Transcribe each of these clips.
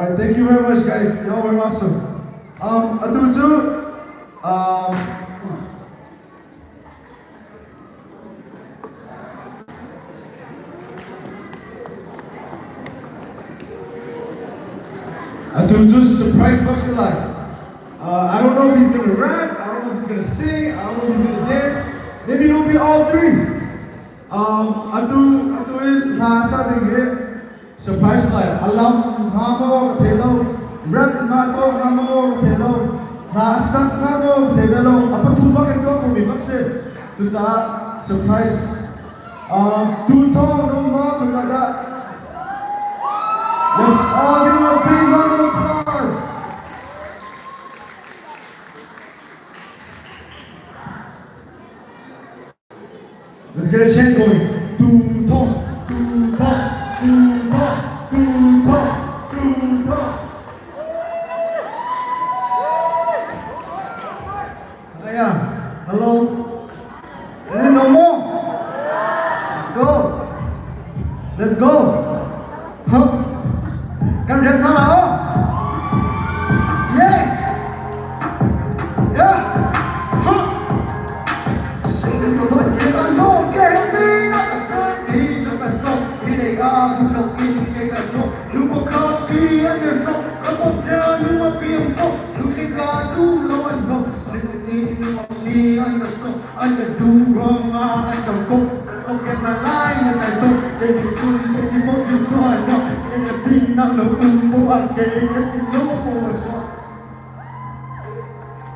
Alright, thank you very much, guys. Y'all were awesome. Atu cu atu cu surprise bak si lai. I don't know if he's gonna rap, I don't know if he's gonna sing, I don't know if he's gonna dance. Maybe it'll be all three. Atu atu i hla sa ding hi surprise lai. Alam hnga maw ka thei lo, rap hnga to hnga maw ka thei lo, hla sak hnga maw ka thei ve lo. A pathum bak in tuah khomi bak si. Cucaah surprise. Tu thawng no ma ka ka dah. Let's all give him a big round of applause. Let's get a chant going. Tu thong, tu thong, tu thong, tu thong, tu thong. Hiya, hello. Is it no more? Let's go. Let's go. Huh? Kan rem hna la oh. Yeah. Yeah. Huh.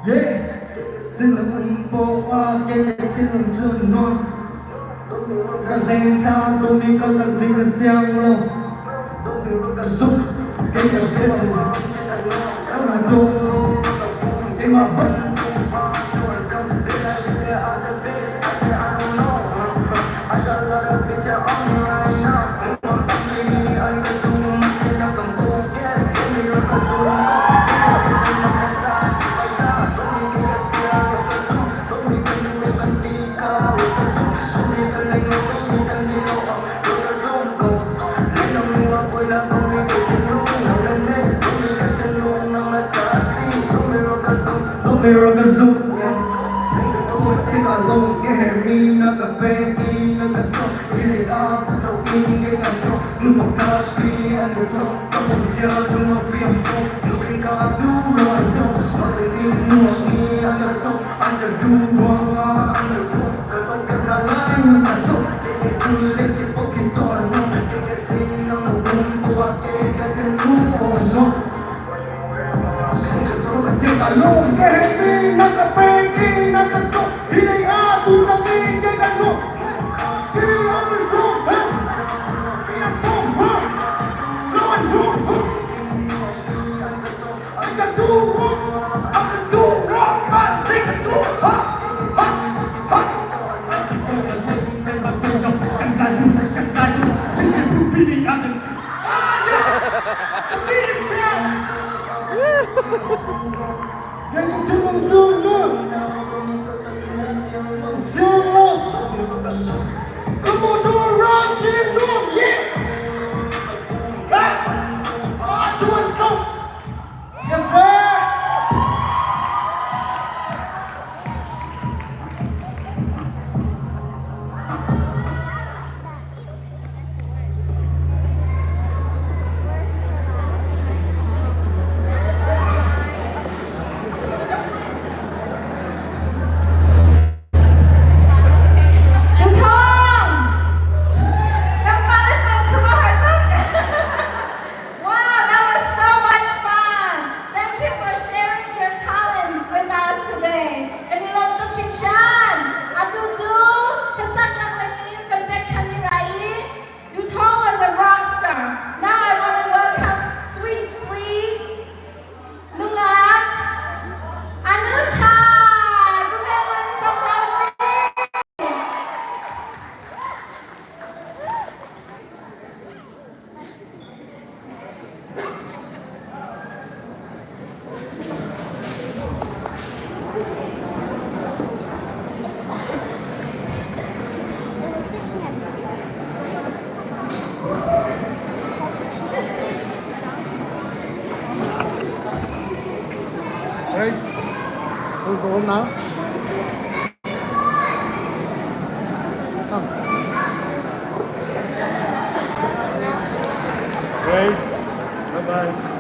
Yeah. Yes, sir! Tu Thawng! Grace, we'll go home now. Come. Great. Bye bye.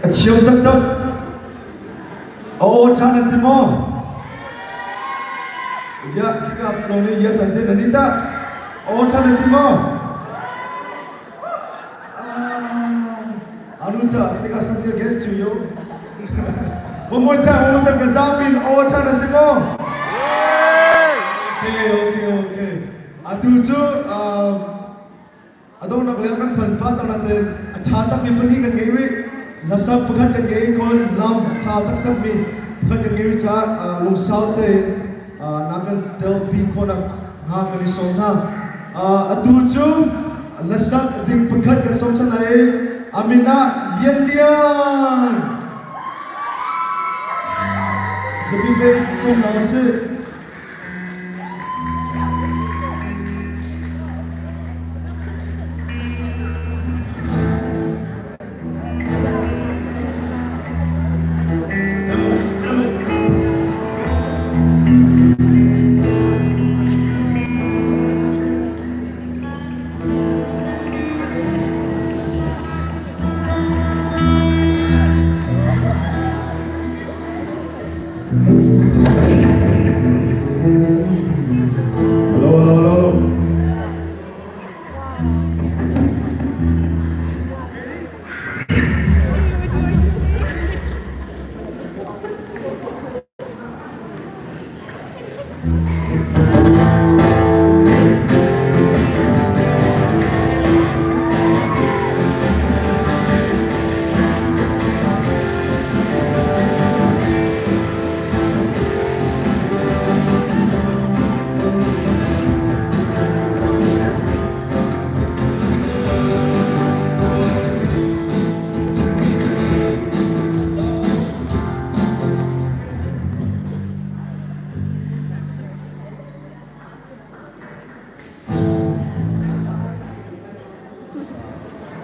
A thiam taktak. Aw ṭha nan ti maw? Ziah khika lawng nih yes an ti nan nih tah? Aw ṭha nan ti maw? Ah, anu ca, I got something against you, yo. One more time, one more time, kan zapi in aw ṭha nan ti maw? Okay, okay, okay. Atu cu a donghnak lei ah kan phan pah cang nain a ṭha takmi pahnih kan ngei rih. Hlasak pakhat kan ngei kon lam a ṭha taktakmi pakhat kan ngei rih caah lungsau tein na kan telpi khawhnak hnga kan i sawm hna. Atu cu hlasak ding pakhat kan sawm cang lai i a min ah Lian Lian. Biapi bik sawm hna usih. Hello, hello, hello,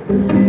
hello.